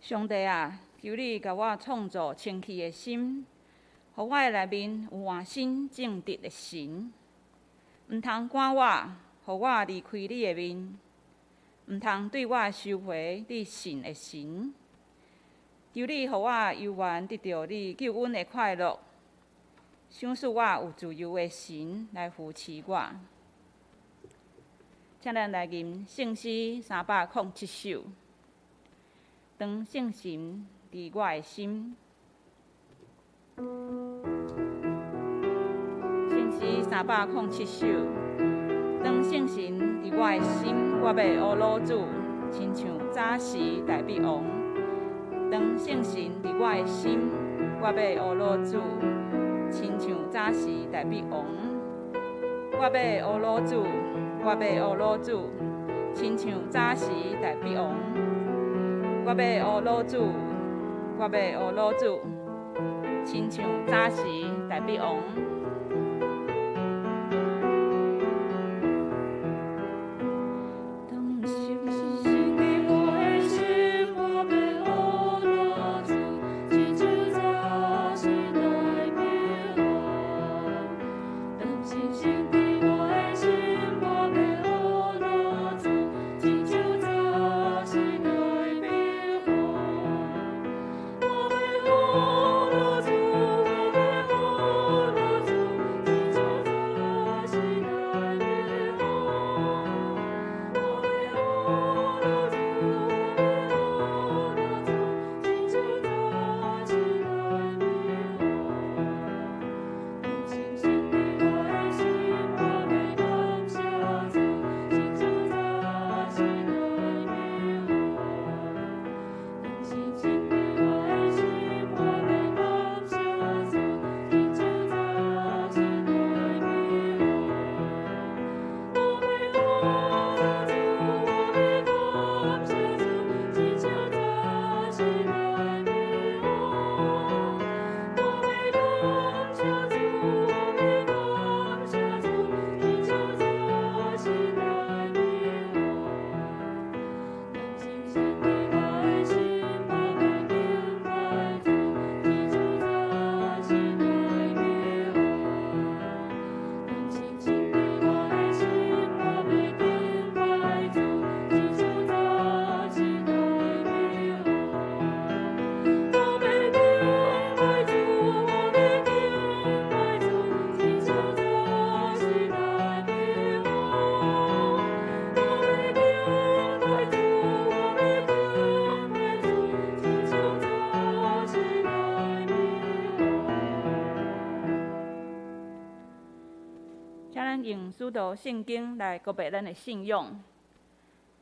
上帝啊，求你共我創造清氣的心，予我的內面有換新正直的神。毋通趕我，予我離開你的面；毋通對我收回你信的神。求你予我猶原得著你救恩的快樂，賞賜我有自由的神來扶持我。請咱來吟聖詩307首。當聖神佇我的心，聖詩307首。當聖神佇我的心，我欲呵咾主，親像早時大衛王。當聖神佇我的心，我欲呵咾主，親像早時大衛王。我欲呵咾主，我欲呵咾主，親像早時大衛王。我欲呵咾主，我欲呵咾主，親像早時大衛王。當聖神佇我的心，我欲呵咾主，親像早時大衛王。當聖神佇我的心，我欲呵咾主，親像早時大衛王。我欲呵咾主，我欲呵咾主，親像早時大衛王。我欲呵咾主，我欲呵咾主，親像早時大衛王。當聖神佇我的心，我欲感謝主，親像早時大衛王。當聖神佇我的心，我欲感謝主，親像早時大衛王。我欲呵咾主，我欲感謝主，親像早時大衛王。我欲感謝主，我欲感謝主，親像早時大衛王。當聖神佇我的心，我欲敬拜主，親像早時大衛王。當聖神佇我的心，我欲敬拜主，親像早時大衛王。我欲敬拜主，我欲敬拜主，親像早時大衛王。我欲敬拜主，我欲敬拜主，親像早時大衛王。請咱用使徒聖經來告白咱的信仰。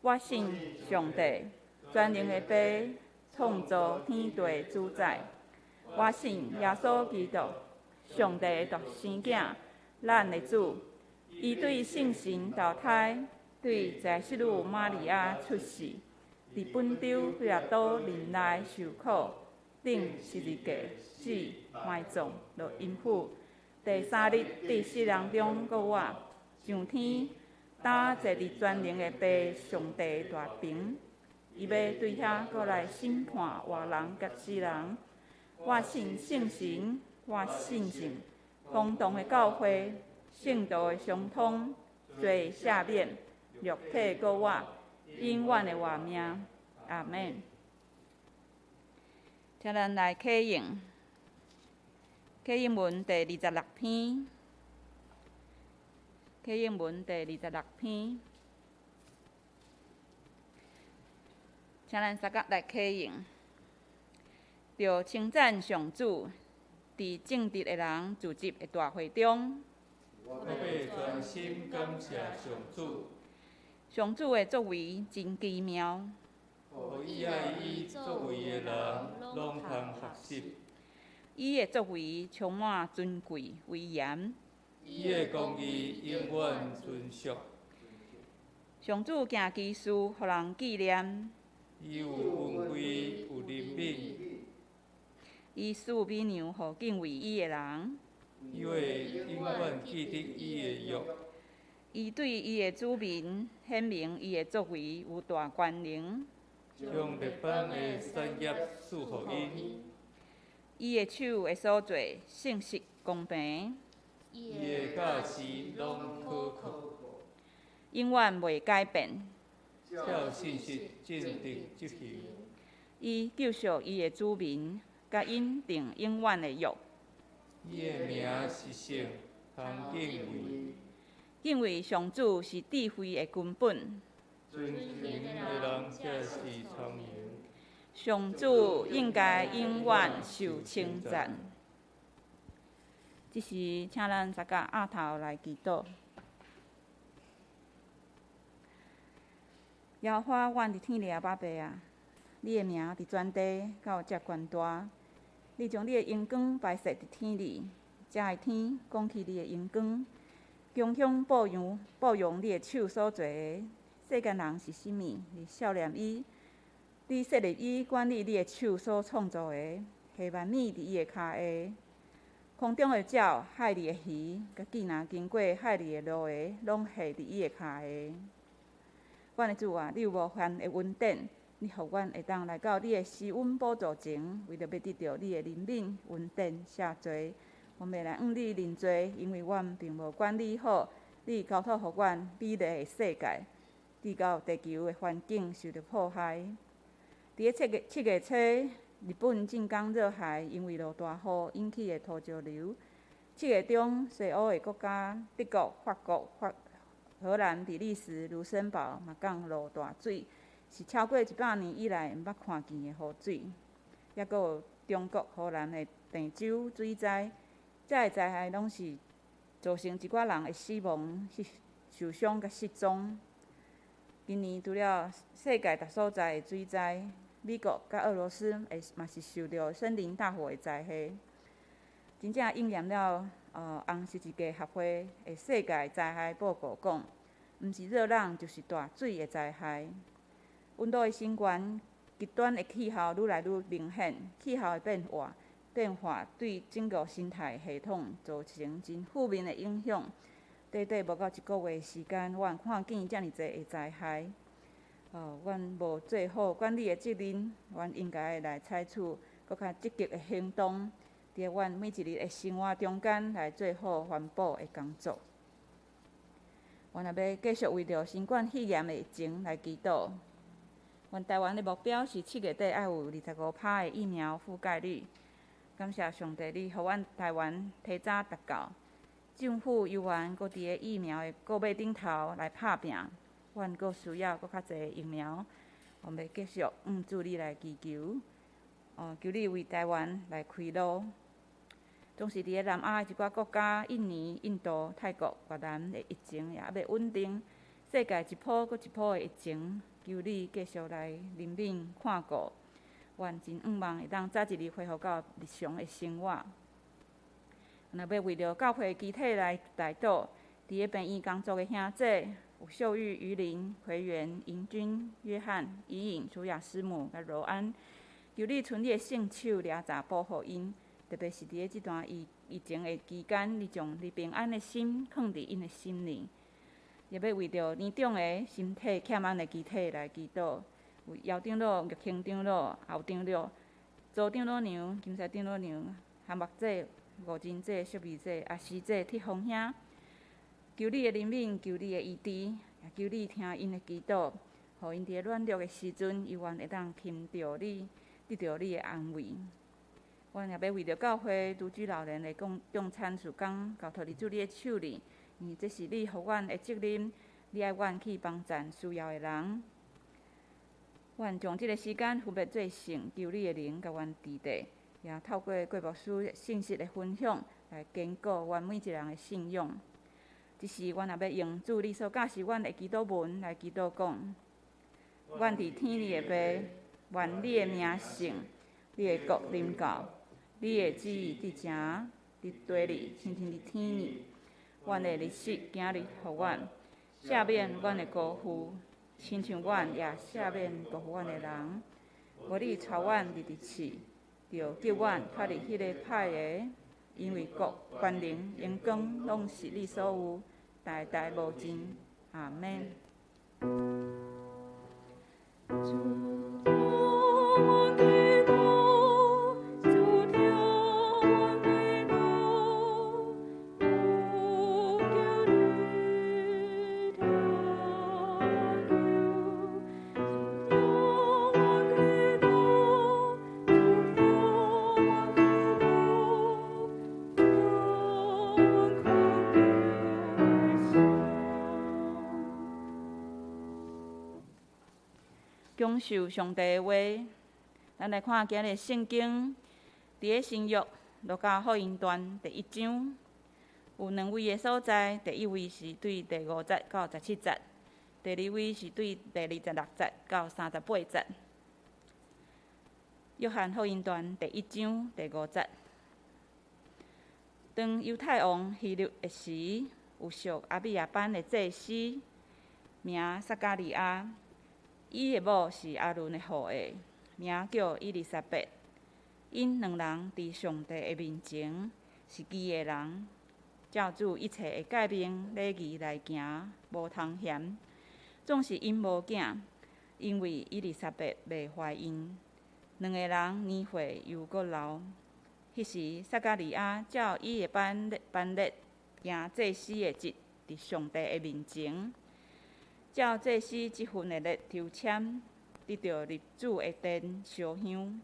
我信上帝，全能的父，創造天地主宰。我信耶穌基督，上帝的獨生囝，咱的主。伊對聖神投胎，對祭司女瑪利亞出世，佇本丟彼拉多任內受苦，釘十字架，死，埋葬，落陰府。第三日佇死人中復活，上天，擔坐佇全能的父上帝大爿。伊欲對遐閣來審判活人佮死人。我信聖神，我信聖公同的教會，聖徒的相通，罪赦免，肉體復活，永遠的活命。阿們。請咱來啟應，啟應文第26篇，啟應文第26篇，請咱三甲來啟應，著稱讚上主，佇正直的人聚集的大會中。我欲全心感謝上主。上主的作為真奇妙。予伊愛伊作為的人，攏通學習。伊的作為充滿尊貴威嚴。伊的公義永遠存續。上主行奇事，予人紀念。伊有恩惠，有憐憫。伊賜美糧予敬畏伊的人。伊會永遠記得伊的約。伊對伊的子民顯明伊的作為有大權能。將列邦的產業賜予𪜶。伊的手的所做，誠實公平。伊的教示攏可靠。永遠袂改變。照信實正直執行。伊救贖伊的子民，佮𪜶訂永遠的約。伊的名是聖，通敬畏。敬畏上主是智慧的根本。遵行的人才是聰明。上主應該永遠受稱讚。這時，請咱大家徛頭來祈禱。耶和華，阮佇天裡的阿爸啊，你的名佇全地敢有遮懸大。你將你的榮光擺設佇天裡，遮的天講起你的榮光，共享報揚報揚你的手所做的。世間人是啥物？你數念伊，你設立伊管理你的手所創造的，下萬米佇伊的跤下。空中的鳥、海裡的魚，佮既若經過海裡的路的，攏下佇伊的跤下。阮的主啊，你有無限的恩典，你予阮會當來到你的施恩寶座前，為著欲得著你的憐憫、恩典、赦罪。阮欲來向你認罪，因為阮並無管理好你交託予阮美麗的世界，致到地球的環境受著破壞。佇咧7月初，日本靜岡熱海因為落大雨引起的土石流。7月中，西歐的國家德國、法國、荷蘭、比利時、盧森堡嘛降落大水，是超過100年以來毋捌看見的雨水。抑閣有中國河南的鄭州水災，這个災害攏是造成一寡人的死亡、受傷佮失蹤。今年除了世界逐所在的水災，美國佮俄羅斯會嘛是受著森林大火的災禍。真正應驗了，紅十字架協會的世界災害報告講，毋是熱浪就是大水的災害。溫度的升懸，極端的氣候愈來愈明顯，氣候的變化對整個生態系統造成真負面的影響。短短無夠一個月時間，阮看見遮爾濟的災害。阮無做好管理的責任，阮應該來採取閣較積極的行動，佇阮每一日的生活中間來做好環保的工作。阮也欲繼續為著新冠肺炎的疫情來祈禱。阮台灣的目標是7月底愛有25%的疫苗覆蓋率。感謝上帝，你予阮台灣提早達到。政府猶原閣佇咧疫苗的顧尾頂頭來拍拚，阮閣需要閣較濟疫苗。我們繼續向主你來祈求，求你為台灣來開路。總是佇咧南亞的一寡國家，印尼、印度、泰國、越南的疫情也猶未穩定，世界一波閣一波的疫情，求你繼續來憐憫看顧。阮真向望會當早一日恢復到日常的生活。若欲為著教會肢體來代禱，佇咧病院工作的兄姐，有秀玉、魚林、奎元、盈君、約翰、怡穎、舒雅師母佮羅安，求你伸你的聖手掠閘保護𪜶，特別是佇咧這段疫情的期間，你將你平安的心囥佇𪜶的心裡。也欲為著年長的身體欠安的肢體來祈禱，有姚長老、玉清長老、侯長老、周長老娘、金賽長老娘、韓木姐、吳珍姐、淑美姐、阿詩姐、鐵風兄，求你的憐憫，求你的醫治，也求你聽𪜶的祈禱，予𪜶佇咧軟弱的時陣，猶原會當親著你，得著你的安慰。阮也欲為著教會獨居老人的共餐事工，交託佇主你的手裡，因為這是你予阮的責任，你愛阮去幫贊需要的人。阮將這个時間分別做聖，求你的靈共阮佇底，也透過郭牧師信息的分享，來堅固阮每一个人的信仰。這時，阮也欲用主你所教示阮的祈禱文來祈禱講：阮佇天裡的父，願你的名聖，你的國臨到，你的旨意得成，佇地裡親像佇天裡。阮的日食今日予阮，赦免阮的辜負，親像阮也赦免辜負阮的人。無你帶阮入去試，著救阮脫離彼个歹的，因為國、權能、榮光，攏是你所有，代代無盡。阿們。主。享受上帝的話。咱來看今日聖經，佇咧新約路加福音傳第一章，有兩位的所在，第一位是對第五節到十七節，第二位是對第26節到38節。約翰福音傳第一章第五節，當猶太王希律的時，有屬亞比亞班的祭司，名撒迦利亞，伊的某是亞倫的後裔，名叫伊麗莎白。𪜶兩人佇上帝的面前是義的人，照主一切的誡命禮儀來行，無通嫌。總是𪜶無囝，因為伊麗莎白袂懷孕。兩个人年歲猶閣老。彼時，撒迦利亞照伊的班班列行祭司的職，佇上帝的面前，照祭司職分的列抽籤，得著入主的殿燒香。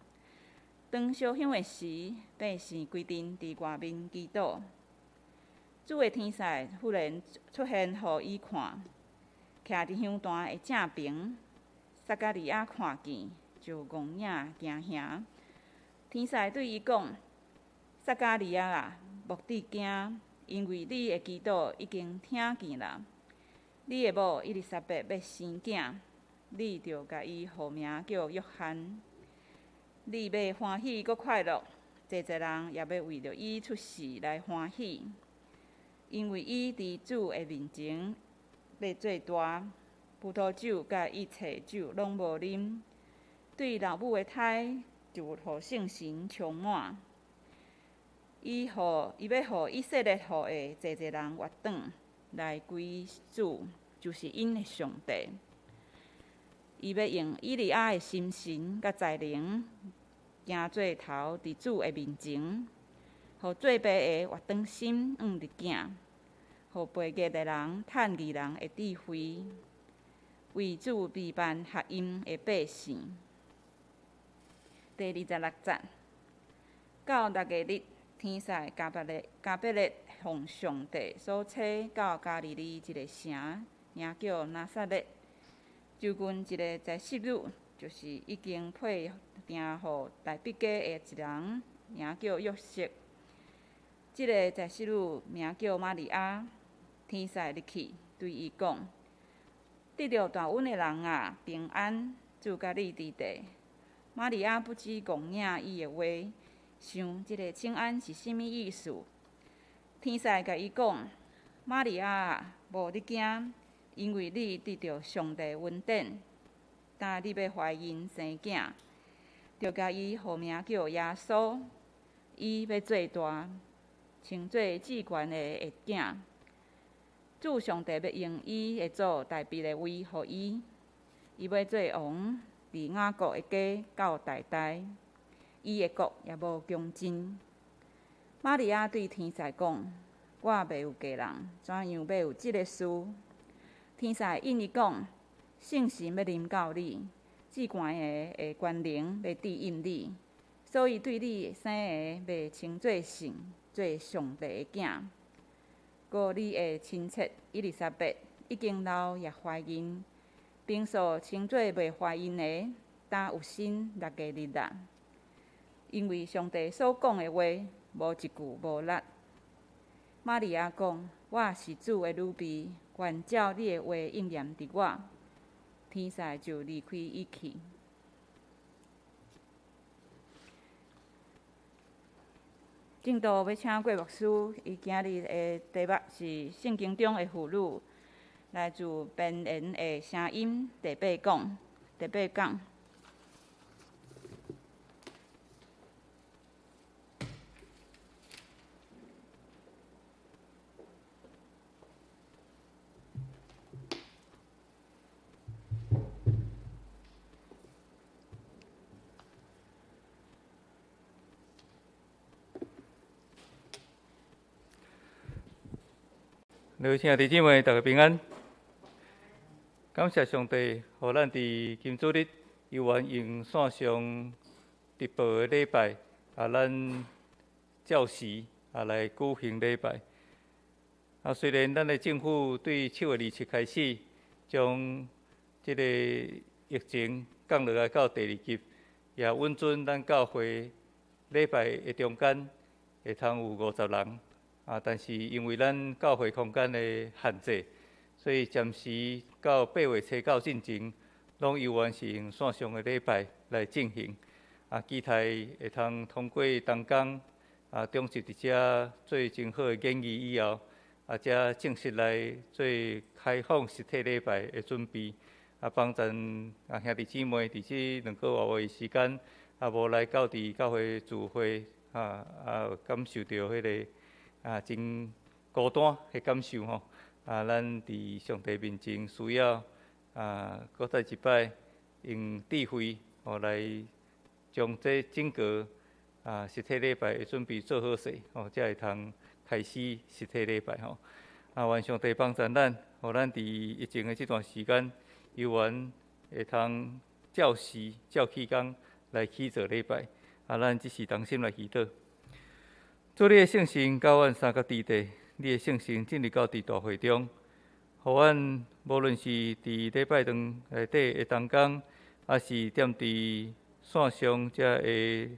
當燒香的時，百姓規陣佇外面祈禱。主的天使忽然出現，予伊看，徛佇香壇的正爿。撒迦利亞看見，就戇影驚嚇。天使對伊講：撒迦利亞啊，莫得驚，因為你的祈禱已經聽見啦。你的某伊麗莎白欲生囝，你著共伊號名叫約翰。你欲歡喜閣快樂，濟濟人也欲為著伊出世來歡喜，因為伊佇主的面前欲做大，葡萄酒佮一切酒攏無啉，對老母的胎就予聖神充滿。伊予伊欲予以色列後裔濟濟人回轉來歸主，就是𪜶的上帝。伊欲用以利亞的心神佮才能，行做頭佇主的面前，予做爸的回轉心向著囝，予背逆的人趁義人的智慧，為主備辦合𪜶的百姓。第26節，到六月日，天使加百列加百列奉上帝所差到加利利一个城，名叫拿撒勒，就近一个祭司女，就是已經配訂予大衛家的一人，名叫約瑟。這个祭司女名叫瑪利亞。天使入去對伊講：得著大恩的人啊，平安，主佮你佇佇。瑪利亞不知戇影伊的話，想這个請安是啥物意思？天使共伊講：瑪利亞啊，無得驚，因為你得著上帝恩典，今你欲懷孕生囝，著共伊號名叫耶穌。伊欲做大，稱做至懸的的囝。主上帝欲用伊的祖大衛的位予伊，伊欲做王，佇雅各的家到代代，伊的國也無窮盡。瑪利亞對天使講：我未有嫁人，怎樣欲有這个事？天使應伊講：聖神欲臨到你，至懸的的權能欲庇蔭你，所以對你生的欲稱做聖，做上帝的囝。閣你的親戚伊麗莎白已經老也懷孕，平素稱做袂懷孕的，今有身六月日啦。因為上帝所講的話，無一句無落。瑪利亞講：我是主的女婢，願照你的話應驗佇我。天使就離開伊去。正道欲請郭牧師，伊今日的題目是聖經中的婦女，來自邊緣的聲音第八講，第八講。各位親愛的弟兄姊妹，大家平安。感謝上帝，予咱佇今主日猶原用線上直播的禮拜，咱照時來舉行禮拜。雖然咱的政府對7月27開始將這个疫情降降落來到第二級，也允准咱教會禮拜的中間會通有50人。啊，但是因為咱教會空間的限制，所以暫時到8月初9進前，攏猶原是用線上的禮拜來進行。啊，期待會通通過同工啊，中集佇遮做真好的研議以後，啊，才正式來做開放實體禮拜的準備。啊，幫贊啊兄弟姊妹佇這2個外月時間，啊，無來到佇教會聚會，啊啊，感受著彼個啊真孤單的感受吼。啊，咱佇上帝面前需要啊，閣再一擺用智慧哦來將這整個啊實體禮拜的準備做好勢，哦，才會通開始實體禮拜吼。啊，願上帝幫助咱，予咱佇疫情的這段時間，猶原會通照時照起工來去做禮拜。啊，咱只是同心來祈禱。主，你的聖神佮阮相佮佇地，你的聖神進入到佇大會中，予阮無論是佇禮拜堂內底的同工，抑是踮佇線上遮的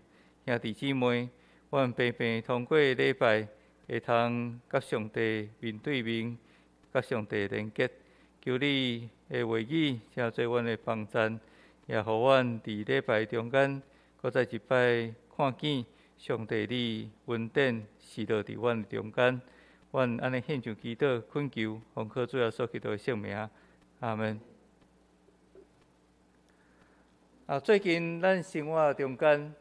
兄弟姊妹，阮平平通過禮拜，會通佮上帝面對面，佮上帝連結。求你的話語成做阮的幫贊，也予阮佇禮拜中間，閣再一擺看見上帝你恩典賜落佇阮中間。阮按呢獻上祈禱，懇求奉靠主耶穌基督的聖名，阿門。啊，最近咱生活中間，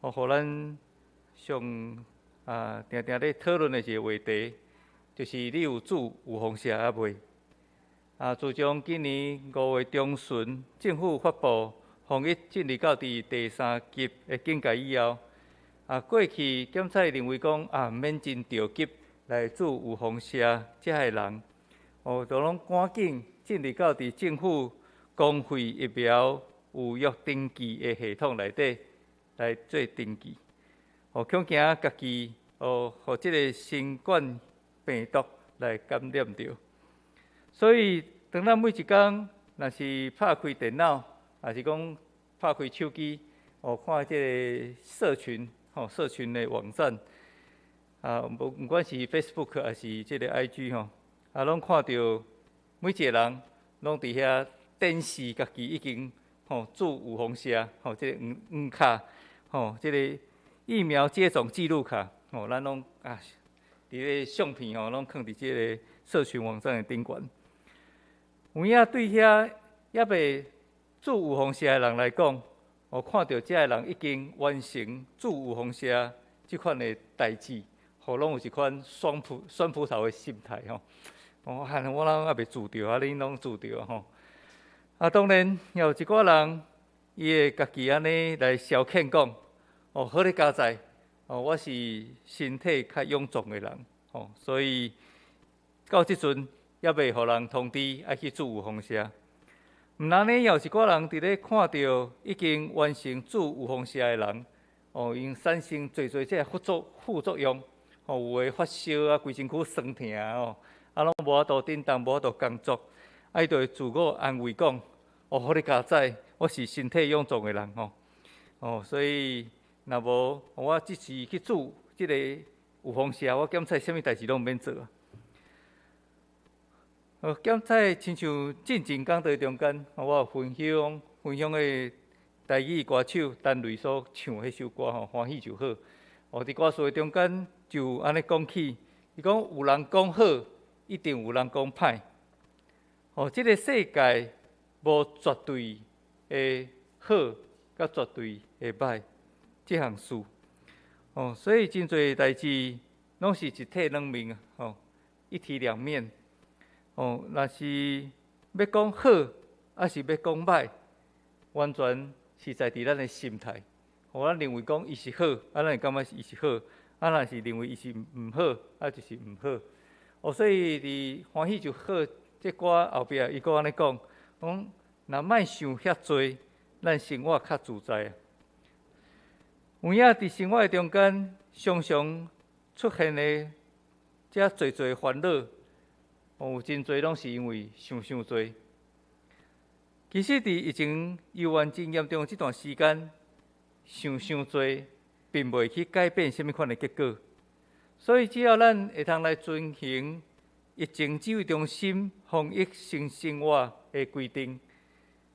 予咱上啊，定定咧討論的一個話題，就是你有注預防射抑未？啊，自從今年5月中旬，政府發布防疫進入到佇第三級的警戒以後，啊，過去檢測認為講啊，毋免真著急來注預防射，遮的人，哦，都攏趕緊進入到佇政府公費疫苗預約登記的系統內底來做登記，哦，恐驚家己哦，予這个新冠病毒來感染著。所以，當咱每一工若是拍開電腦，抑是講拍開手機，哦，看這个社群，吼，社群的網站，啊，無毋管是 Facebook 抑是這个 IG 吼，啊，攏看著每一个人攏佇遐展示家己已經吼注預防射，吼，這个黃黃卡，吼，這个疫苗接種記錄卡，吼，咱攏啊，佇咧相片吼，攏囥佇這个社群網站的頂懸。有影對遐猶未注預防射的人來講，哦，看著遮的人已經完成注預防射這款的代誌，予攏有一款酸葡酸葡萄的心態吼。哦，我攏猶未注著啊，恁攏注著吼。啊，當然也有一寡人，伊會家己按呢來消遣講，哦，好咧佳哉，哦，我是身體較勇壯的人，吼，所以到這陣猶未予人通知愛去注預防射。毋但呢，也有一寡人佇咧看著已經完成注預防射的人，哦，𪜶產生濟濟這个副作用，哦，有的發燒啊，規身軀酸疼哦，啊，攏無法度振動，無法度工作，啊，伊就會自我安慰講：哦，好咧佳哉，我是身體勇壯的人吼，哦，所以若無我這次去注這个預防射，我檢測啥物代誌攏毋免做啊。哦，檢測親像進前講道中間，我有分享分享的台語歌手陳雷所唱彼首歌吼，歡喜就好。哦，佇歌詞的中間就按呢講起，伊講有人講好，一定有人講歹。哦，這个世界無絕對的好，佮絕對的歹，這項事。哦，所以真濟代誌攏是一體兩面啊，吼，一體兩面。哦，若是欲講好，抑是欲講歹，完全是在佇咱的心態。哦，咱認為講伊是好，啊，咱會感覺伊是好；啊，若是認為伊是毋好，啊，就是毋好。哦，所以佇歡喜就好，這歌後壁伊閣按呢講，講若莫想遐濟，咱生活較自在。有影佇生活的中間，常常出現的遮濟濟煩惱。哦，有真濟攏是因為想傷濟。其實佇疫情猶原真嚴重這段時間，想傷濟，並袂去改變啥物款的結果。所以只要咱會通來遵行疫情指揮中心防疫新生活的規定，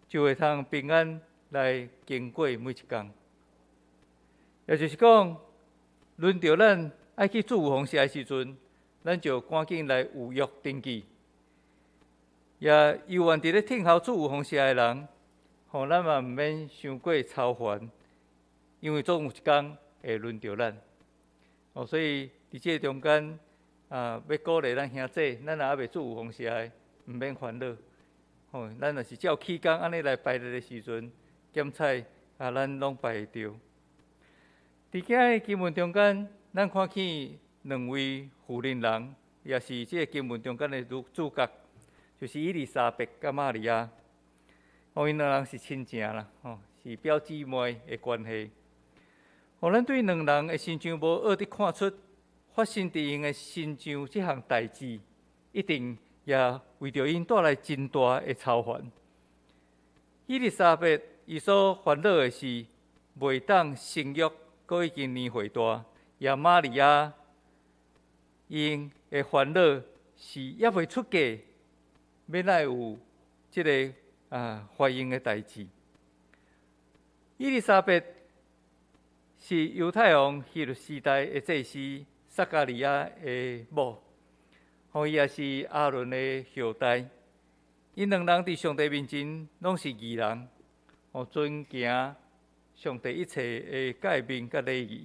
就會通平安來經過每一工。也就是講，輪著咱愛去注預防射的時陣，咱就趕緊來預約登記。也猶原佇咧等候注預防射的人，吼，咱嘛毋免傷過操煩，因為總有一工會輪著咱。哦，所以佇這個中間，啊，欲鼓勵咱兄弟，咱若猶未注預防射的，毋免煩惱。吼，咱若是照起工按呢來排列的時陣，檢採啊，咱攏排會著。佇今日經文中間，咱看見兩位婦人人，也是這個經文中間的主角，就是伊麗莎白佮瑪利亞。哦，𪜶兩人是親情啦，吼，是表姊妹的關係。哦，咱對兩人的身上無學得看出，發生佇𪜶的身上這項代誌，一定也為著𪜶帶來真大的操煩。伊麗莎白伊所煩惱的是袂當生育，閣已經年歲大；也瑪利亞𪜶的煩惱是猶未出嫁，欲怎會有這个懷孕的代誌。伊麗莎白是猶太王希律時代的祭司撒迦利亞的某，吼，伊也是亞倫的後代。𪜶兩人佇上帝面前攏是義人，吼，遵行上帝一切的誡命佮禮儀，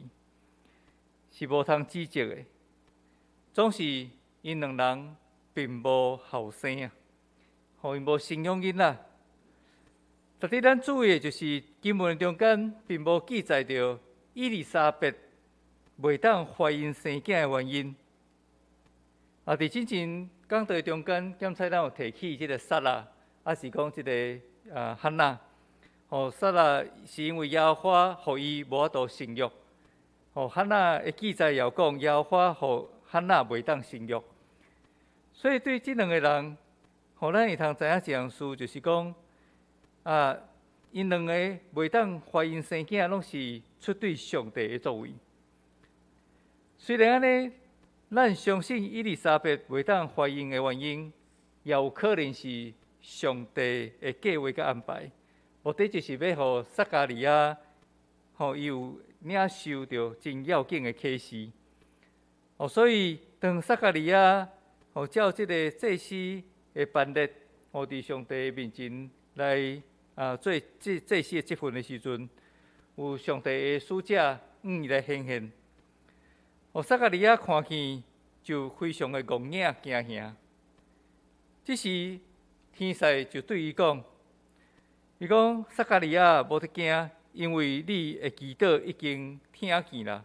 是無通指責的。總是𪜶兩人並無後生啊，吼，𪜶無生養囡仔。值得咱注意的就是經文中間並無記載著伊麗莎白袂當懷孕生囝的原因。啊，佇之前講道中間，檢採咱有提起這个撒拉，抑是講這个漢娜。吼，撒拉是因為耶和華予伊無法度生育。吼，漢娜的記載也有講，耶和華予漢娜袂當生育。所以對這兩个人，予咱會通知影一項事，就是講啊，𪜶兩个袂當懷孕生囝，攏是出對上帝的作為。雖然按呢，咱相信伊麗莎白袂當懷孕的原因，也有可能是上帝的計劃佮安排，目的就是欲予撒迦利亞，予伊有領受著真要緊的啟示。哦，所以當撒迦利亞予照這个祭司的班列，予佇上帝面前來做祭司的職分的時陣，有上帝的使者向伊來顯現。哦，撒迦利亞看見就非常的戇驚驚嚇。這時天使就對伊講：伊講撒迦利亞，無得驚，因為你的祈禱已經聽見啦。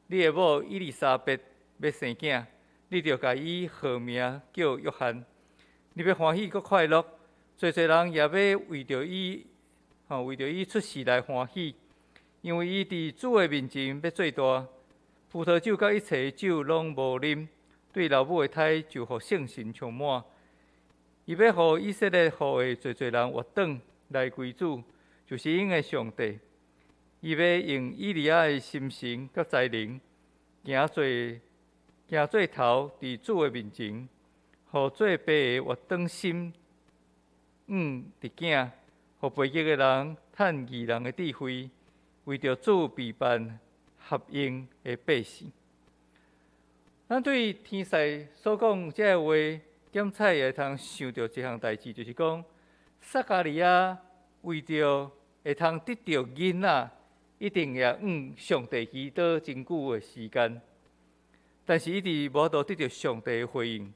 你的某伊麗莎白欲生囝，你著共伊號名叫約翰。你欲歡喜閣快樂，濟濟人也欲為著伊，吼，為著伊出世來歡喜，因為伊佇主的面前欲做大。葡萄酒佮一切酒攏無啉，對老母的胎就予聖神充滿。伊欲予以色列後裔濟濟人回轉來歸主，就是𪜶的上帝。伊欲用以利亞的心神佮才能，行做頭佇主的面前，予做爸的回轉心向佇囝，予背逆的人趁義人的智慧，為著主備辦合用的百姓。咱對天使所講這个話，檢採會通想著一項代誌，就是講撒迦利亞為著會通得著囡仔，一定也向上帝祈禱真久的時間，但是一直無法度得著上帝的回應。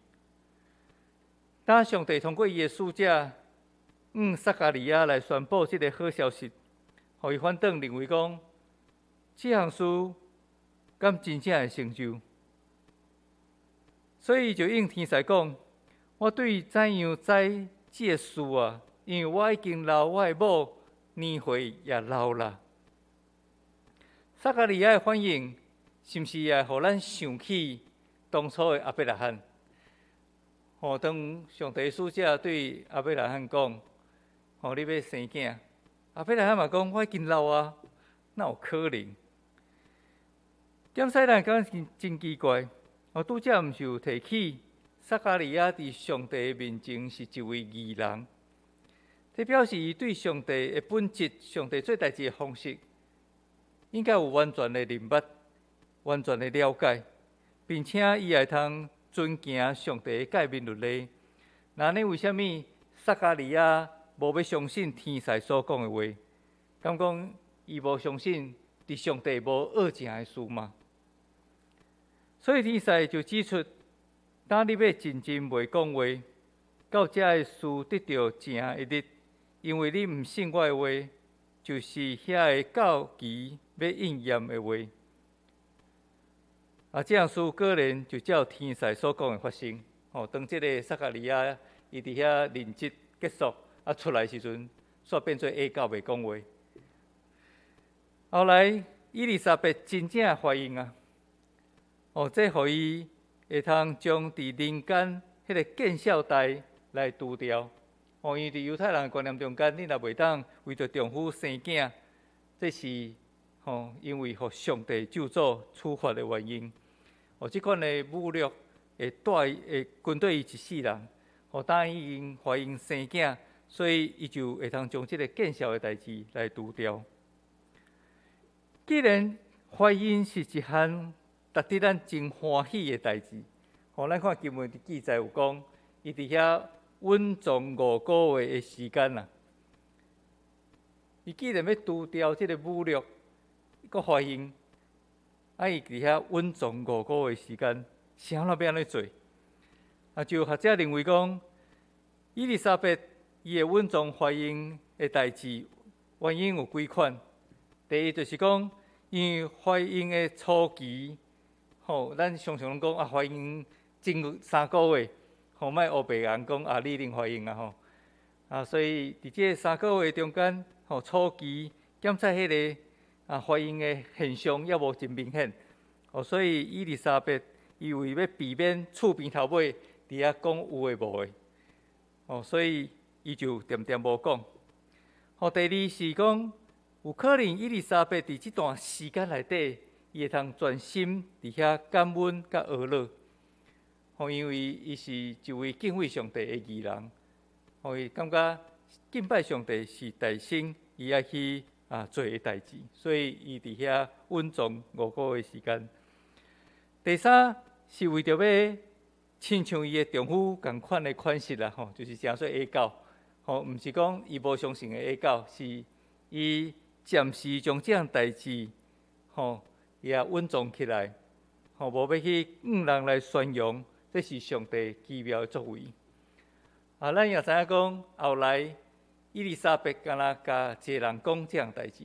當上帝通過伊的使者向撒迦利亞來宣布這个好消息，予伊反轉認為講，這項事敢真正會成就？所以就應天使講：我對怎樣知這个事啊？因為我已經老，我的某年歲也老啦。撒迦利亞的反應，是毋是也予咱想起當初的亞伯拉罕？吼，當上帝使者對亞伯拉罕講：吼，你欲生囝？啊，伯拉罕嘛講，我已經老啊，哪有可能？檢使咱感覺真真奇怪，哦，拄才毋是有提起撒迦利亞佇上帝面前是一位義人，這表示伊對上帝的本質、上帝做代誌的方式，應該有完全的認捌、完全的了解，並且伊會通遵行上帝的誡命律例。那呢，為啥物撒迦利亞無欲相信天使所講的話？敢講伊無相信佇上帝無惡成的事嗎？所以天使就指出，當你欲真真袂講話，到這个事得著成的日，因為你毋信我的話，就是遐个到期欲應驗的話。啊，這樣事果然就照天使所講的發生。哦，當這个撒迦利亞伊佇遐認職結束，啊出來時陣，煞變做啞口袂講話。後來伊麗莎白真正懷孕啊！哦，這予伊會通將佇人間彼个見笑代來除掉。哦，因為佇猶太人的觀念中間，你若袂當為著丈夫生囝，這是吼因為予上帝咒詛處罰的原因。哦，這款的侮辱會帶會跟綴伊一世人。哦，當伊已經懷孕生囝，所以伊就會通將這个見笑的代誌來除掉。既然懷孕是一項值得咱真歡喜的代誌，吼，咱看經文佇記載有講，伊佇遐蘊藏五個月的時間啊。伊既然欲除掉這个侮辱，閣懷孕，啊，伊佇遐蘊藏五個月時間，是按怎欲按呢做？啊，就學者認為講，伊麗莎白伊的蘊藏懷孕的代誌，原因有幾款。第一就是講，因為懷孕的初期，吼，咱常常攏講啊，懷孕前3個月，吼，莫烏白人講啊，你已經懷孕啊，吼，啊，所以佇這三個月中間，吼，初期檢測彼个啊懷孕的現象猶無真明顯，哦，所以伊麗莎白伊為欲避免厝邊頭尾佇遐講有的無的，哦，所以伊就恬恬無講。吼，第二是講，有可能伊麗莎白佇這段時間內底，伊會通專心佇遐感恩佮哀樂，吼，因為伊是一位敬畏上帝的義人，吼，伊感覺敬拜上帝是大生伊愛去啊做的代誌，所以伊佇遐蘊藏五個月時間。第三是為著欲親像伊的丈夫仝款的款式啦，吼，就是誠做啞口，吼，毋是講伊無相信的啞口，是伊暫時將這項代誌，吼，伊也隱藏起來，吼，無欲去向人來宣揚，這是上帝奇妙的作為。啊，咱也知影講，後來伊麗莎白敢若共一个人講這項代誌，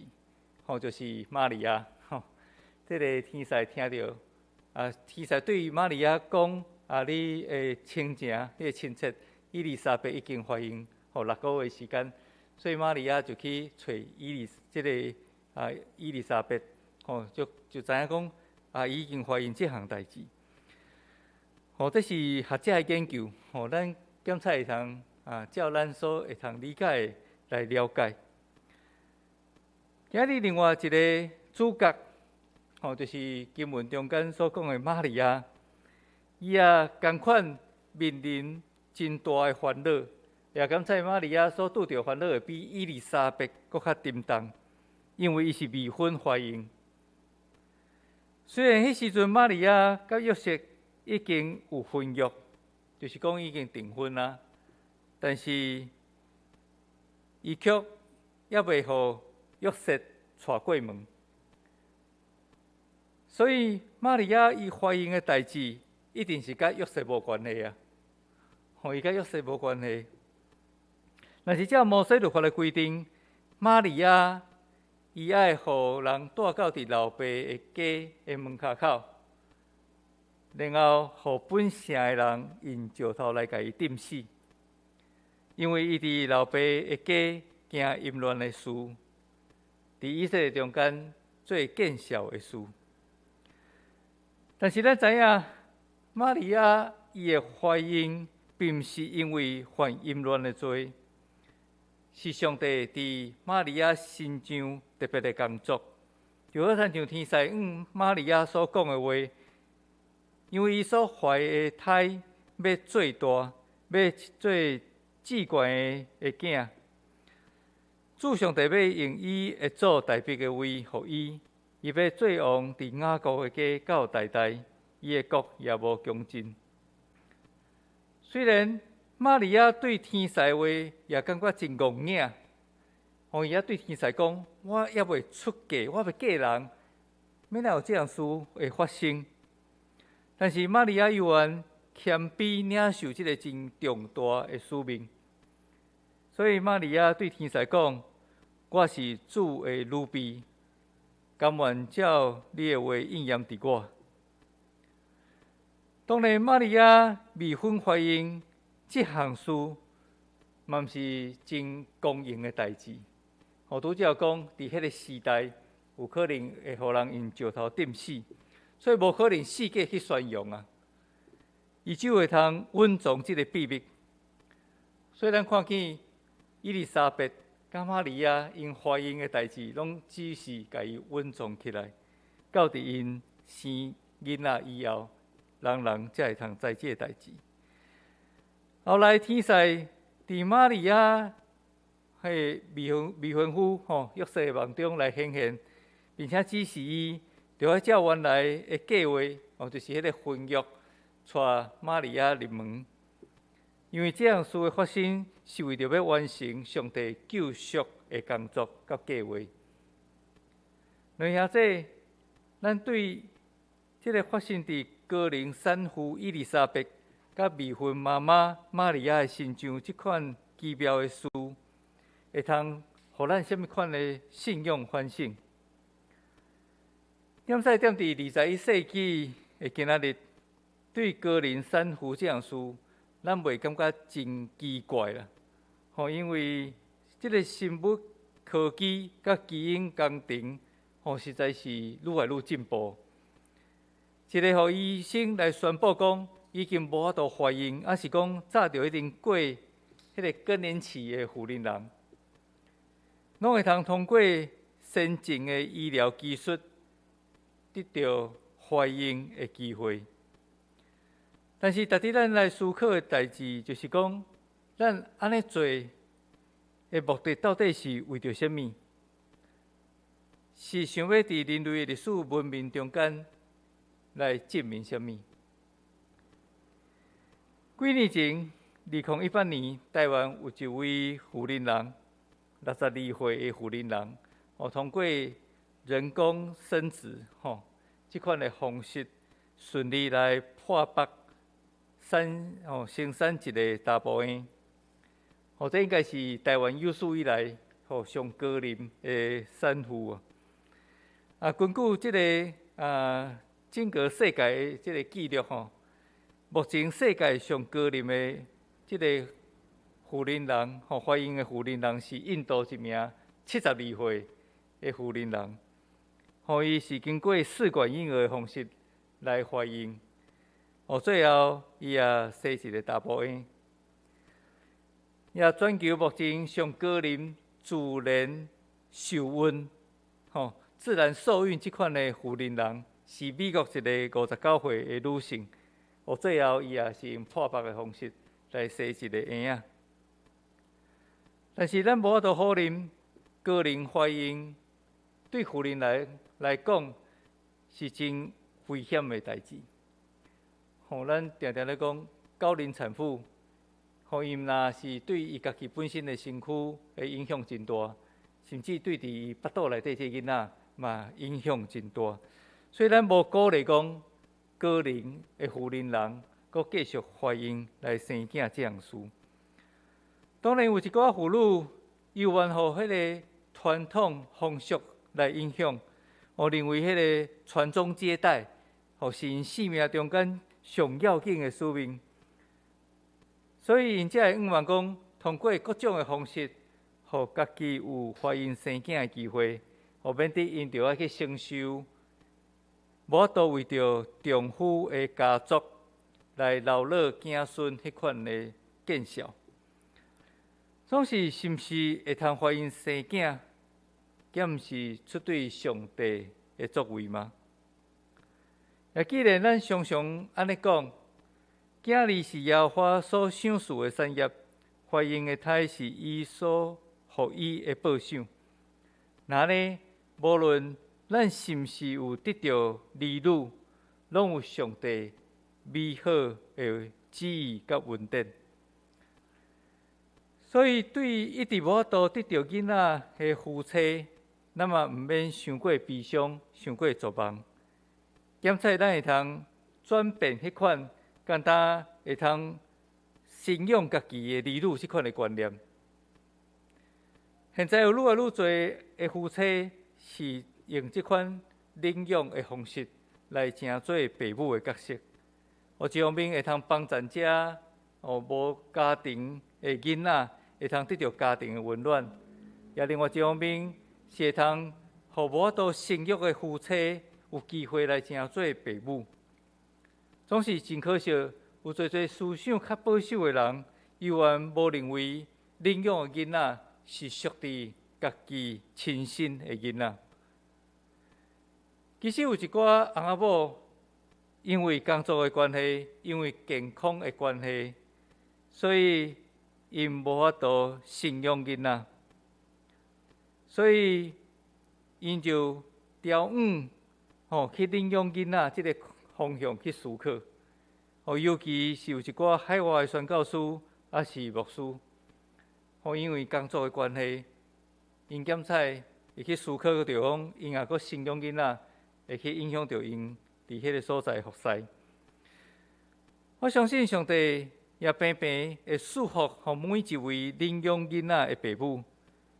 吼，就是瑪利亞，吼，這个天使聽著，啊，天使對瑪利亞講，啊，你的親情，你的親戚伊麗莎白已經懷孕，吼，6個月時間，所以瑪利亞就去揣伊麗這个啊伊麗莎白，吼，就知影講，啊，伊已經懷孕這項代誌。吼，這是學者的研究，吼，咱檢測會通啊，照咱所會通理解的來了解。今日另外一个主角，吼，就是經文中間所講的瑪利亞，伊也仝款面臨真大的煩惱，也感覺瑪利亞所拄著煩惱會比伊麗莎白閣較沉重，因為伊是未婚懷孕。雖然彼時陣瑪利亞佮約瑟已經有婚約，就是講已經訂婚啊，但是伊卻猶未予約瑟娶過門，所以瑪利亞伊懷孕的代誌一定是佮約瑟無關係啊！吼，伊佮約瑟無關係。若是照摩西律法的規定，瑪利亞伊愛予人帶到佇老爸的家的門跤口，然後予本城的人用石頭來共伊釘死，因為伊佇老爸的家行淫亂的事，佇以色列中間做見笑的事。但是咱知影，瑪利亞伊的懷孕，並毋是因為犯淫亂的罪，是上帝佇瑪利亞身上特別的工作，就好親像天使向瑪利亞所講的話，因為伊所懷的胎欲做大，欲做至懸的囝。主上帝欲用伊的祖大衛的位予伊，伊欲做王佇雅各的家到代代，伊的國也無窮盡。雖然瑪利亞對天使的話也感覺真戇影，予伊也對天使講：我猶未出嫁，我未嫁人，欲哪有這樣事會發生？但是瑪利亞猶原謙卑領受這个真重大的使命，所以瑪利亞對天使講：我是主的女婢，甘願照你的話應驗佇我。當然，瑪利亞未婚懷孕這項事，嘛毋是真光榮的代誌。予拄才講，佇彼个時代，有可能會予人用石頭掟死，所以無可能四界去宣揚啊。伊只會通隱藏這个秘密。所以咱看見伊麗莎白佮瑪利亞𪜶懷孕的代誌，攏只是共伊隱藏起來，到佇𪜶生囡仔以後，人人才會通知這个代誌。後來天使佇瑪利亞彼个未婚夫吼約瑟的夢中來顯現，並且指示伊著愛照原來的計劃，哦，就是彼个婚約，帶瑪利亞入門。因為這項事的發生，是為著欲完成上帝救贖的工作佮計劃。兩兄弟，咱對這个發生佇高齡產婦伊麗莎白佮未婚媽媽瑪利亞的身上這款奇妙的事，會通予咱啥物款的信仰反省？踮在踮佇21世紀的今仔日，對高齡產婦這項事，咱袂感覺真奇怪啦。吼，因為這个生物科技佮基因工程，吼，實在是愈來愈進步。一个予醫生來宣布講已經無法度懷孕，抑是講早就已經過彼个更年期的婦人人，攏會通通過先進的醫療技術得著懷孕的機會。但是，值得咱來思考的代誌，就是講，咱按呢做的目的到底是為著啥物？是想欲佇人類的歷史文明中間來證明啥物？幾年前，2018年，台灣有一位婦人人，62歲的婦人人，哦，通過人工生殖，吼，這款的方式順利來破腹產，吼，生產一个查埔嬰。吼，這應該是台灣有史以來，吼，上高齡的產婦啊。啊，根據這个啊，整個世界的這个記錄吼，目前世界上高齡的這个婦人人，吼，懷孕的婦人人是印度一名72歲的婦人人，予伊是經過試管嬰兒的方式來懷孕，哦，最後伊也生一个查埔嬰。也全球目前上高齡自然受孕，吼，自然受孕這款的婦人人，是美國一个59歲的女性，哦，最後伊也是用破腹的方式來生一个嬰仔。但是咱無法度否認，高齡懷孕對婦人來講是真危險的代誌。吼，咱定定咧講高齡產婦，予𪜶若是對伊家己本身的身軀的影響真大，甚至對佇伊腹肚內底這个囡仔嘛影響真大。所以咱無鼓勵講高齡的婦人人，閣繼續懷孕來生囝這項事。當然有一寡婦女猶原予彼个傳統風俗來影響，予認為彼个傳宗接代，予是𪜶生命中間上要緊的使命。所以𪜶才會向望講，通過各種的方式，予家己有懷孕生囝的機會，予免得𪜶著愛去承受，無法度為著丈夫的家族來留落子孫彼款的見笑。總是是毋是會通懷孕生囝，敢毋是出對上帝的作為嗎？也既然咱常常按呢講，囝兒是耶和華所賞賜的產業，懷孕的胎是伊所予伊的報賞。那呢，無論咱是毋是有得著兒女，攏有上帝美好的旨意佮恩典。所以，對一直無法度得著囡仔的夫妻，咱嘛毋免傷過悲傷、傷過絕望。檢採咱會通轉變彼款簡單會通生養家己的兒女這款的觀念。現在有愈來愈濟的夫妻是用這款領養的方式來成做爸母的角色。哦，一方面會通幫助遮哦無家庭的囡仔會通得著家庭的溫暖，也另外一方面是會通予無法度生育的夫妻有機會來成做爸母。總是真可惜，有濟濟思想較保守的人，猶原無認為領養的囡仔是屬佇家己親生的囡仔。其實有一寡翁仔某，因為工作的關係，因為健康的關係，所以𪜶無法度生養囡仔，所以𪜶就調往吼去領養囡仔這个方向去思考。哦，尤其是有一寡海外的宣教師，抑是牧師，吼，因為工作的關係，𪜶檢採會去思考著講，𪜶若閣生養囡仔，會去影響著𪜶佇彼个所在服侍。我相信上帝也平平會賜福予每一位領養囡仔的爸母，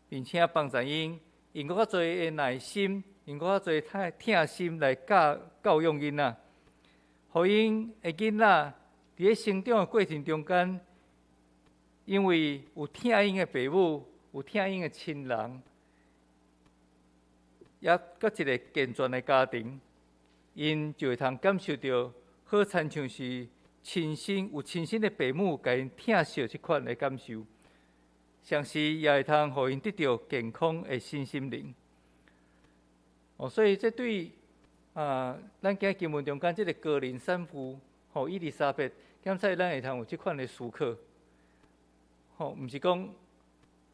並且幫助𪜶用閣較濟的耐心，用閣較濟疼疼心來教教養囡仔，予𪜶的囡仔佇咧成長的過程中間，因為有疼𪜶的爸母，有疼𪜶的親人，也閣一个健全的家庭，𪜶就會通感受著好親像是親身有親身的爸母共𪜶疼惜這款的感受，同時也會通予𪜶得著健康的身心靈。哦，所以這對啊，咱今經文中間這个高齡產婦，吼，伊麗莎白，檢採咱會通有這款的思考。吼，毋是講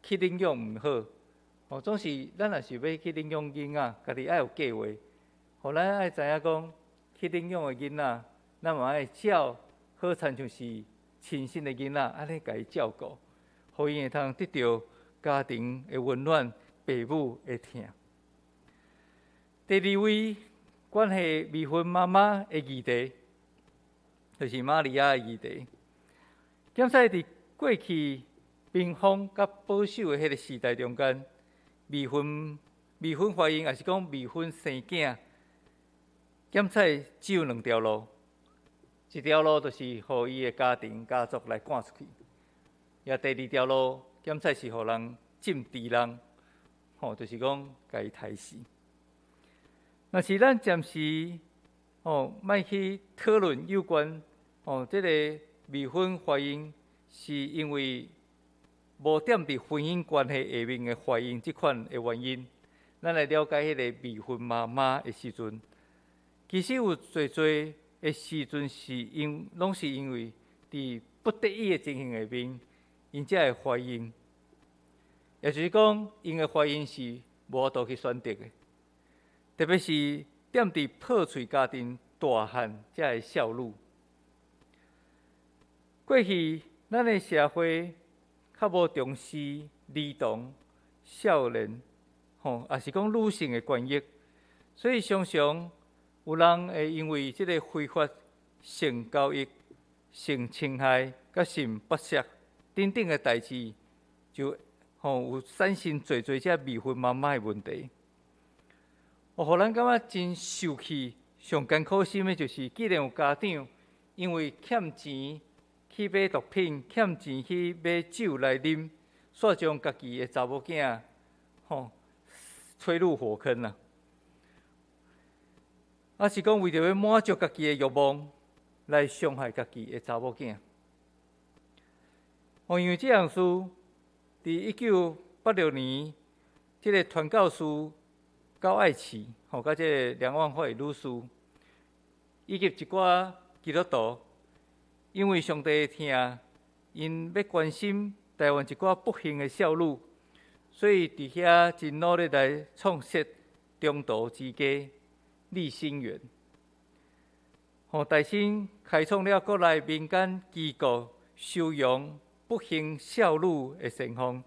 去領養毋好，吼，總是咱若是欲去領養囡仔，家己愛有計劃。予咱愛知影講，去領養的囡仔，咱嘛愛照好親像是親生的囡仔，按呢共伊照顧，予𪜶會通得著家庭的溫暖、爸母的疼。第二位關係未婚媽媽的議題，就是瑪利亞的議題。檢採佇過去貧窮佮保守的彼个時代中間，未婚懷孕，抑是講未婚生囝，檢採只有兩條路，一條路就是予伊的家庭家族來趕出去，也第二條路檢採是予人浸豬籠，吼，就是講共伊刣死。若是咱暫時吼，莫去討論有關吼，這个未婚懷孕是因為無踮佇婚姻關係下面的懷孕這款的原因，咱來了解彼个未婚媽媽的時陣，其實有濟濟的時陣是因，攏是因為佇不得已的情形下面，𪜶才會懷孕。也就是講，𪜶的懷孕是無法度去選擇的，特別是踮佇破碎家庭大漢遮的少女。過去咱的社會較無重視兒童、少年，吼，抑是講女性的權益，所以常常有人會因為這个非法性交易、性侵害、佮性剝削等等的代誌，就吼有產生濟濟這未婚媽媽的問題。哦，予咱感覺真受氣、上艱苦心的，就是既然有家長因為欠錢去買毒品，欠錢去買酒來啉，煞將家己的查某囝吼推入火坑啦。抑是講為著欲滿足家己的慾望，來傷害家己的查某囝。哦，因為這樣事，佇1986年，這个傳教士高愛慈，吼，佮這个梁萬慧女士，以及一寡基督徒，因為上帝的疼，𪜶欲關心台灣一寡不幸的少女，所以佇遐真努力來創設中途之家立心園，予大新開創了國內民間機構收容不幸少女的先鋒，予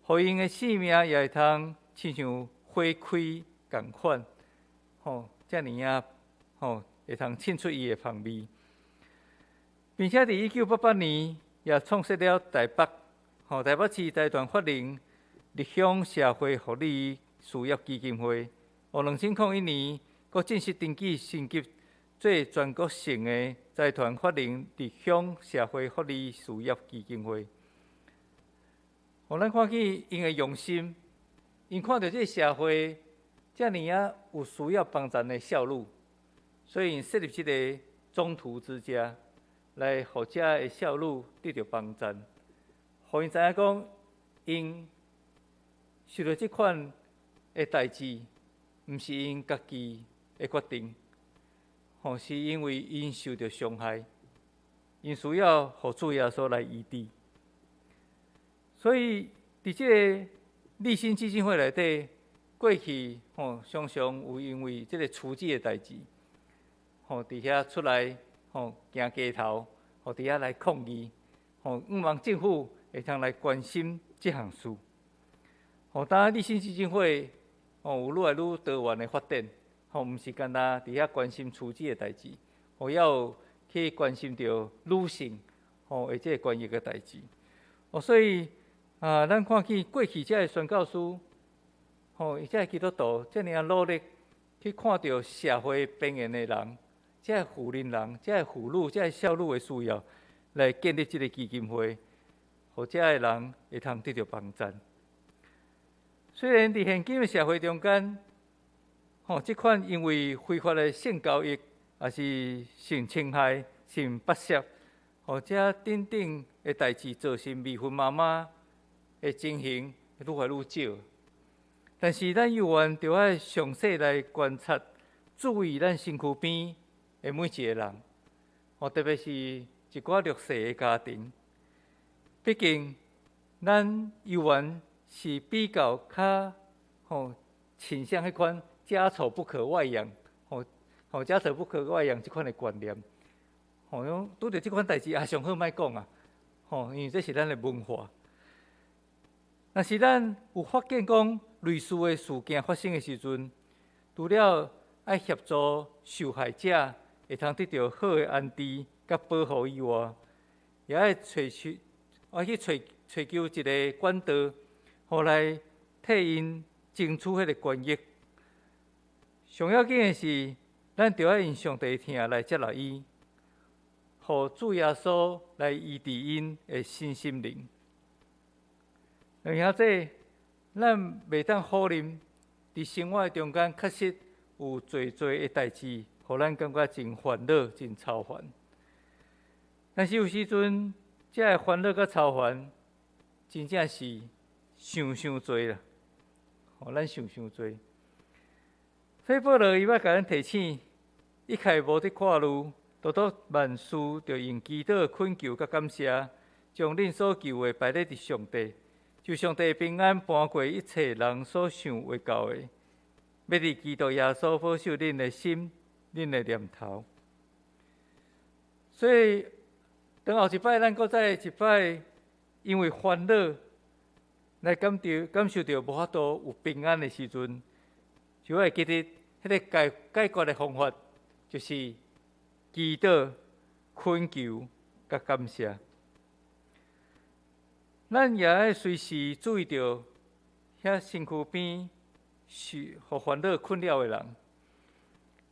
𪜶的性命也會通親像花開仝款，吼，遮爾仔吼會通凊出伊的芳味，並且佇1988年也創設了台北，吼，台北市財團法人綠鄉社會福利事業基金會。予2001年，閣正式登記升級做全國性的財團法人綠鄉社會福利事業基金會。予咱看見𪜶的用心，𪜶看著這个社會遮爾仔有需要幫助的少女，所以𪜶設立這个中途之家，來予遮的少女得著幫助，予𪜶知影講，𪜶受著這款的代誌，毋是𪜶家己的決定，吼，是因為𪜶受著傷害，𪜶需要予主耶穌來醫治。所以，佇這个立新基金會內底，過去吼常常有因為這个慈濟的代誌，吼佇遐出來吼行街頭，予佇遐來抗議，吼向望政府會通來關心這項事。吼，當然立新基金會吼有愈來愈多元的發展，吼毋是干焦佇遐關心慈濟的代誌，吼也有去關心著女性吼的這个權益的代誌。哦，所以啊，咱看見過去這个宣教師，吼，伊這个基督徒遮爾仔努力去看著社會邊緣的人，這个婦人人、這个婦女、這个少女的需要，來建立這个基金會，予遮个人會通得著幫助。雖然佇現今的社會中間，吼，這款因為非法的性交易，抑是性侵害、性剝削，予這等等的代誌造成未婚媽媽的情形愈來愈少。但是咱猶原著愛詳細來觀察、注意咱身軀邊的每一个人，吼，特別是一寡弱勢的家庭。畢竟，咱猶原是比較較吼傾向彼款家醜不可外揚，吼吼家醜不可外揚這款的觀念，吼，講拄著這款代誌啊，上好莫講啊，吼，因為這是咱的文化。若是咱有發現講類似的事件發生的時陣，除了愛協助受害者會通得著好的安置佮保護以外，也愛揣求，愛去揣揣求一个管道，予來替𪜶爭取彼个權益。上要緊的是，咱著愛用上帝疼來接納伊，予主耶穌來醫治𪜶的身心靈。兄弟，咱袂當否認，佇生活中間確實有濟濟的代誌，予咱感覺真煩惱、真操煩。但是有時陣，這个煩惱佮操煩，真正是傷傷濟啦，予咱想傷濟。所以保羅伊欲共咱提醒，一概無得掛慮，獨獨萬事著用祈禱、懇求佮感謝，將恁所求的擺咧佇上帝。就上帝平安搬過一切人所想會到的，欲佇基督耶穌保守恁的心、恁的念頭。所以，當後一擺咱閣再一擺，因為煩惱來感著感受著無法度有平安的時陣，就愛記得彼个解解決的方法，就是祈禱、懇求、佮感謝。咱也愛隨時注意著遐身軀邊受予煩惱困擾的人，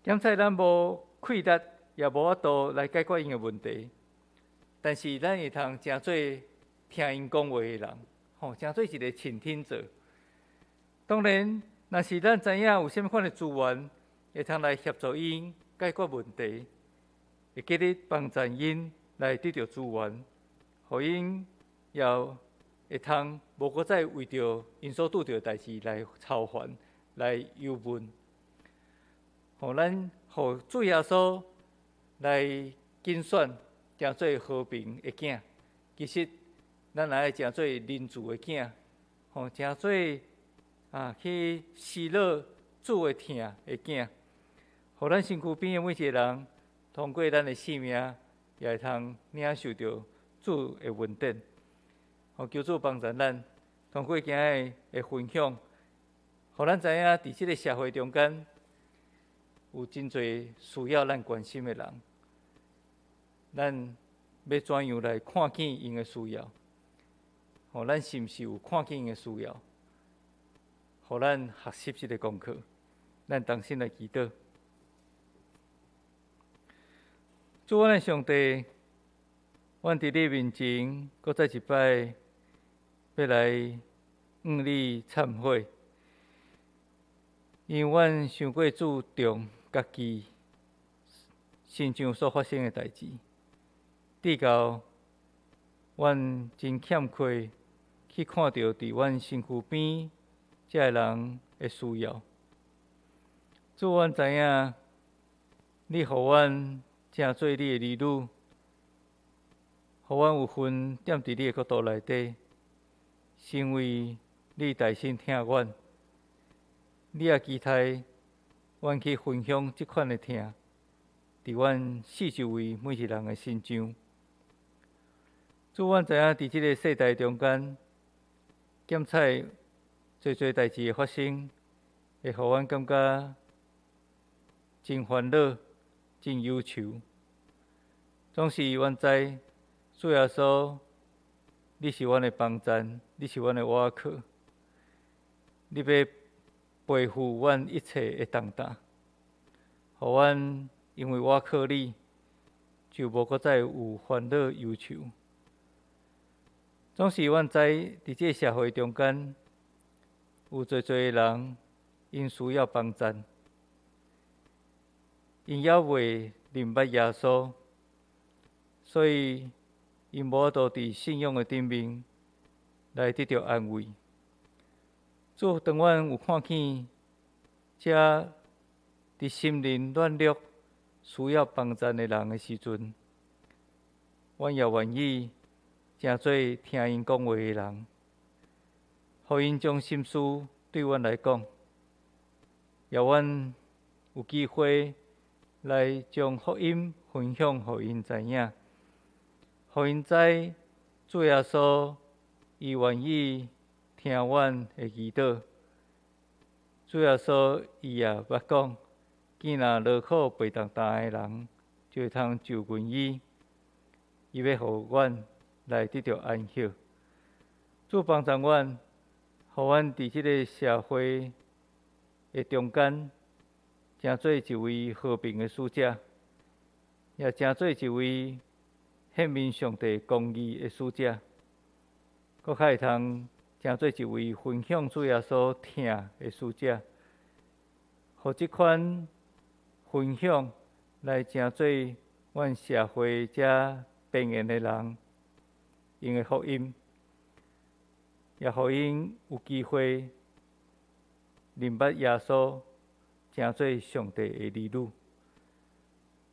減使咱無氣力，也無法度來解決𪜶的問題，但是咱會通成做聽𪜶講話的人，吼，成做一个傾聽者。當然，若是咱知影有啥物款的資源，會通來協助𪜶解決問題，會記得幫助𪜶來得著資源，予𪜶也會通無閣再為著𪜶所拄著的代誌來操煩、來憂悶。予咱予主耶穌來揀選，成做和平的囝。其實，咱也愛成做仁慈的囝，吼，成做啊去施樂主的疼的囝。予咱身軀邊的每一個人，通過咱的生命，也會通領受著主的恩典。予求主幫助咱，通過今日的分享，予咱知影佇這个社會中間，有真濟需要咱關心的人，咱欲怎樣來看見𪜶的需要？予咱是毋是有看見𪜶的需要？予咱學習這个功課，咱同心來祈禱。主，阮的上帝，阮佇你面前，閣再一擺欲來向你懺悔，因為阮傷過注重家己身上所發生的代誌，直到阮真欠缺去看著佇阮身軀邊這个人的需要。主，阮知影你予阮成做你的兒女，予阮有份踮佇你的國度內底，成為你大心疼阮。你也期待阮去分享這款的疼，佇阮四周圍每一人的身上。主，阮知影佇這个世代中間，檢採濟濟代誌的發生，會予阮感覺真煩惱、真憂愁。總是阮知，主耶穌，你是阮的幫贊，你是阮的倚靠，你欲背負阮一切的重擔，予阮因為倚靠你，就無閣再有煩惱憂愁。總是阮知，佇這个社會中間，有濟濟的人，𪜶需要幫贊，𪜶猶未認捌耶穌，所以𪜶無法度佇信仰的頂面來得著安慰。主，當阮有看見這佇心靈軟弱、需要幫贊的人的時陣，阮也願意成做聽𪜶講話的人，予𪜶將心事對阮來講，予阮有機會來將福音分享予𪜶知影，予𪜶知主耶穌伊願意聽阮的祈禱。主耶穌伊也捌講，見若勞苦背重擔的人，就會通就近伊，伊欲予阮來得著安息。主幫助阮，予阮佇這个社會的中間，成做一位和平的使者，也成做一位顯明上帝公義的使者，閣較會通成做一位分享主耶穌疼的使者，予這款分享來成做阮社會遮邊緣的人𪜶的福音，也予𪜶有機會認捌耶穌，成做上帝的兒女。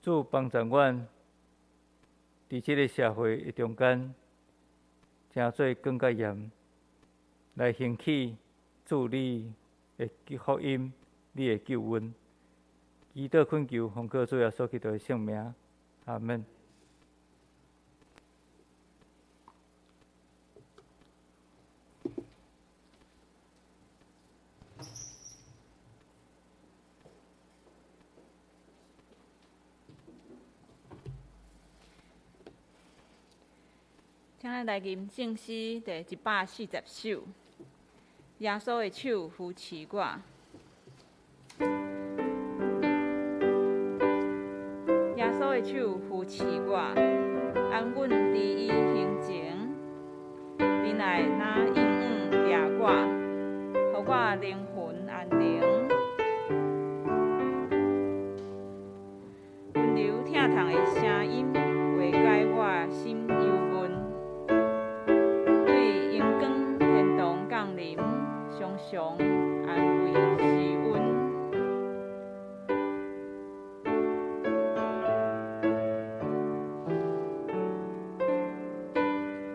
主幫助阮佇這个社會的中間，成做更較鹽，來興起主你的福音，你的救恩。祈禱懇求，奉靠主耶穌基督的聖名，阿們。請咱來吟聖詩第140首，耶穌的手扶持我。耶穌的手扶持我，安穩佇伊胸前，仁愛若永遠掠我，予我靈魂安寧。溫柔疼痛的聲音，化解我心憂悶。對榮光常安慰施恩。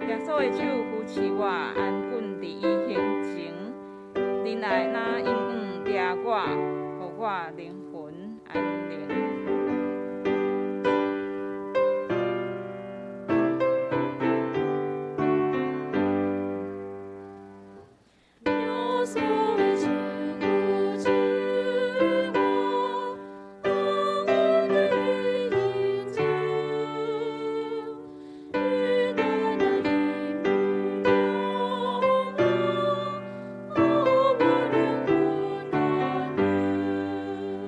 耶穌的手扶持我，安穩佇伊胸前，仁愛若永遠掠我，予我靈魂安寧。耶穌的手扶持我，安穩佇伊胸前，仁愛若永遠掠我，予我靈魂安寧。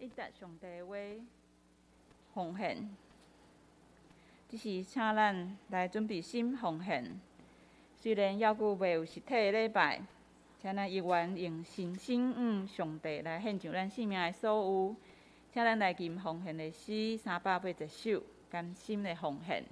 阮得到一節上帝的話奉獻，這是請咱來準備心奉獻。雖然猶閣未有實體的禮拜，請咱猶原用信心向上帝來獻上咱生命的所有。請咱來吟奉獻的詩380首，甘心的奉獻。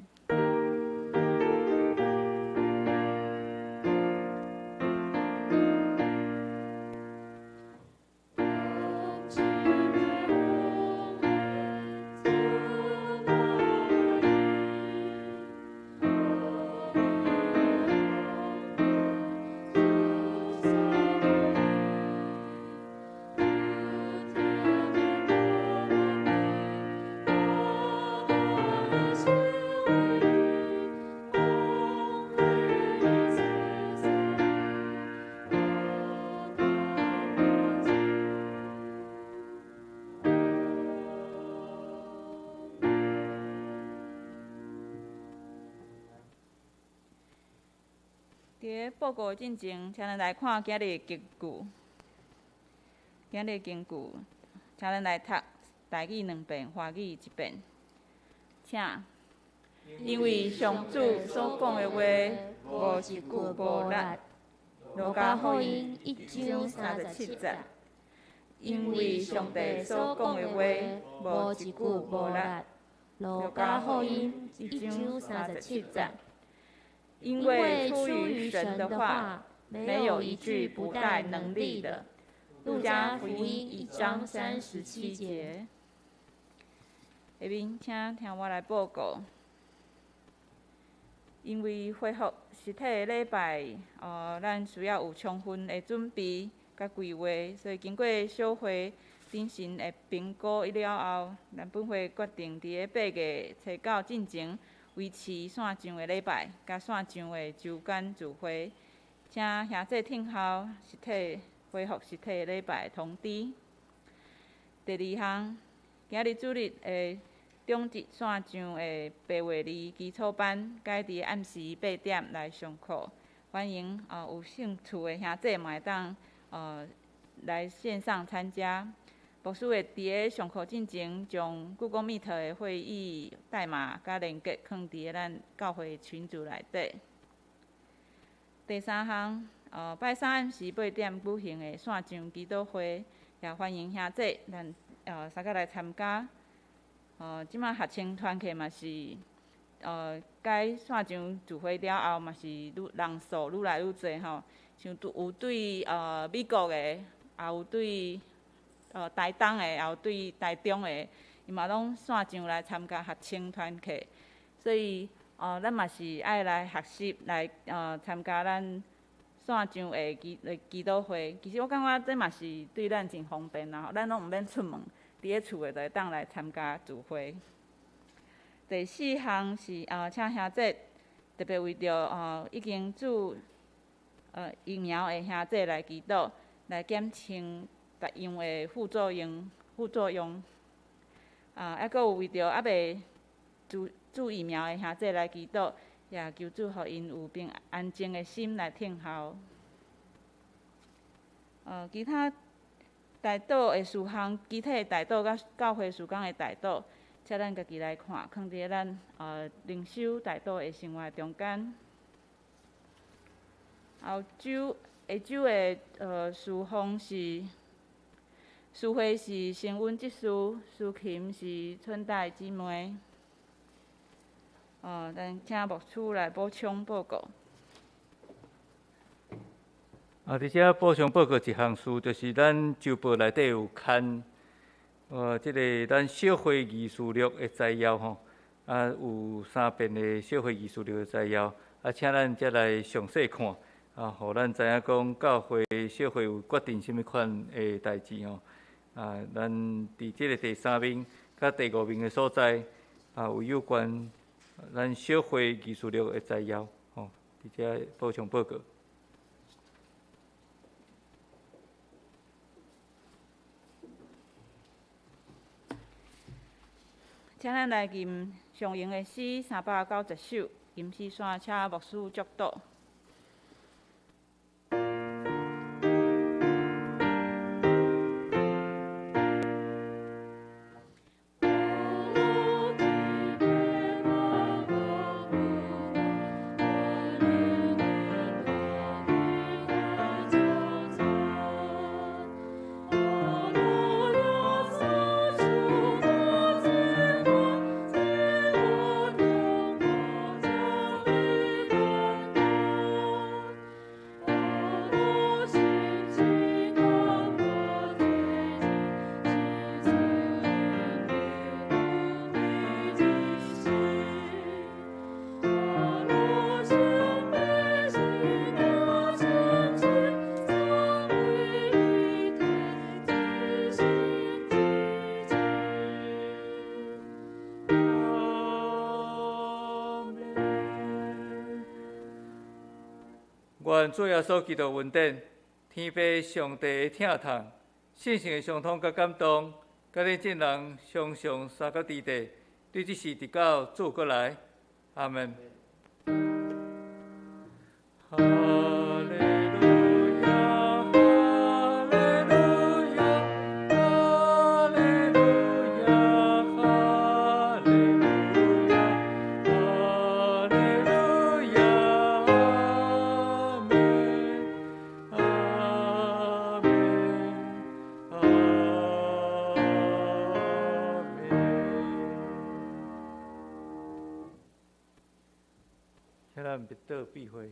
伫報告進前，請咱來看今日的經句。今日經句，請咱來讀台語兩遍，華語一遍。請，因為上主所講的話，無一句無落，路加福音一章三十七節。因為上帝所講的話，無一句無力。路加福音一章三十七節。因為出於神的話，沒有一句不帶能力的。路加福音一章三十七節。下面請聽我來報告。因為恢復實體的禮拜，咱需要有充分的準備佮規劃，所以經過小會謹慎的評估了後，咱本會決定佇咧八月初九進前維持線上的禮拜，佮線上的週間聚會，請兄弟聽候實體恢復實體的禮拜通知。第二項，今日主日的中職線上的白話字基礎班，改佇暗時八點來上課，歡迎有興趣的兄弟嘛會當來線上參加。牧師會佇咧上課進前，將 Google Meet 的會議代碼佮連結囥佇咧咱教會群組內底。第三項，拜三暗時八點舉行的線上祈禱會，也歡迎兄弟咱三個來參加。這馬學生團契嘛是，改線上聚會了後嘛是愈人數愈來愈濟吼，像有對美國的，也有對台東的，也有對台中的，伊嘛攏線上來參加學生團契，所以咱嘛是愛來學習來參加咱線上的祈禱會。其實我感覺這嘛是對咱真方便啦，咱攏毋免出門。佇咧厝的就會當來參加聚會。第四項是請兄弟特別為著已經注疫苗的兄弟來祈禱，來減輕逐樣的副作用。副作用。啊，閣有為著猶未注疫苗的兄弟來祈禱，也求主予𪜶有平安靜的心來等候。其他代禱的事項，肢體的代禱佮教會事工的代禱，請咱家己來看，囥佇咧咱靈修代禱的生活中間。後週下週的事奉是，司會是成穩執事，司琴是春代姊妹。咱請牧師來補充報告。佇遮補充報告一項事，就是咱週報內底有刊，這个咱小會議事錄的摘要吼，有三遍的小會議事錄的摘要，請咱才來詳細看，予咱知影講教會小會有決定啥物款的代誌吼，咱佇這个第三面佮第五面的所在，有有關咱小會議事錄的摘要，吼，佇遮補充報告。請咱來吟上榮的詩390首，吟詩山，請牧師祝禱。願主耶穌基督恩典、天父上帝的疼痛、聖神的相通佮感動，佮恁眾人常常相佮佇底，對這時直到主閣來。阿門。哈利路亞，哈利路亞，哈利路亞，哈利路亞，哈利路亞，阿門。倒闭会。